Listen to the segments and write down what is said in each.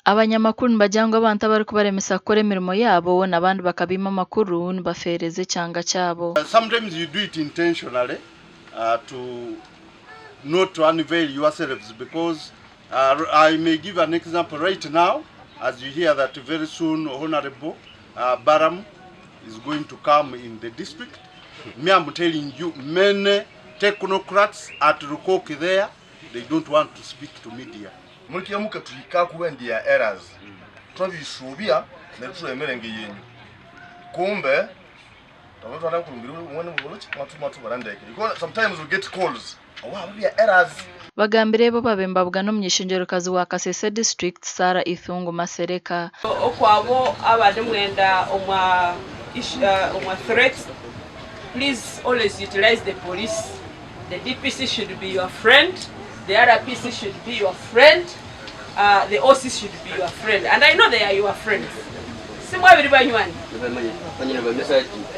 Abanyamakuru nibagira ngu abantu abarikubaremesa kukora emirimo yaabo n'abandi bakabaima amakuru nibafeereza ekyanga kyabo. Sometimes you do it intentionally to not to unveil yourselves because I may give an example right now as you hear that very soon Honorable Balaam is going to come in the district. Me, I'm telling you, many technocrats at Rukoki there, they don't want to speak to media. Mulikia mukatuhika kuwendia errors twabisubya neryo thulemerenge yenyu kumbe twaba kulungiri mwene muboloki mwatuma ndeke because sometimes we get calls awa babya errors. Bagambire bo babembabwa n'omunyeshenjerokazi wa Kasese district, Sarah Ithungu Masereka. Okwabo abandi mwenda omwa threat, please always utilize the police. The DPC should be your friend, the RPC should be your friend, the OC should be your friend, and I know they are your friends. Simwabiri banywani,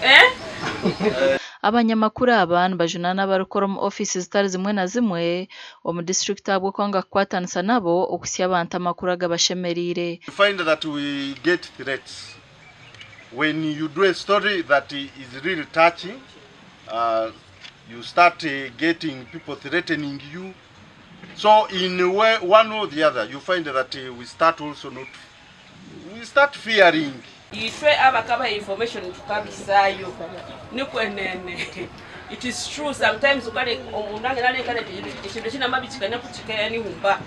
eh? Abanyamakuru aba nibajunana abarikukora omu ofiisi zitari zimwe na zimwe omu disitulikiti ahabw'okwanga kukwatanisa nabo okuhitsya abantu amakuru agabashemereire. You find that we get threats. When you do a story that is really touching, you start getting people threatening you. So in a way, one or the other, you find that we start also not, we start fearing. Itwe abakaba information tukabisaayo nikwenene. It is true, sometimes ukale omuntu angenalekana ekintu kinamabikikanya kukikaya nihumba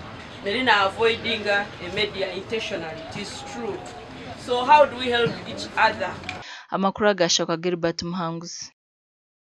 neri na avoiding a media intentionally. It is true. So how do we help each other? Amakuru agashoka Gilbert Muhanguzi.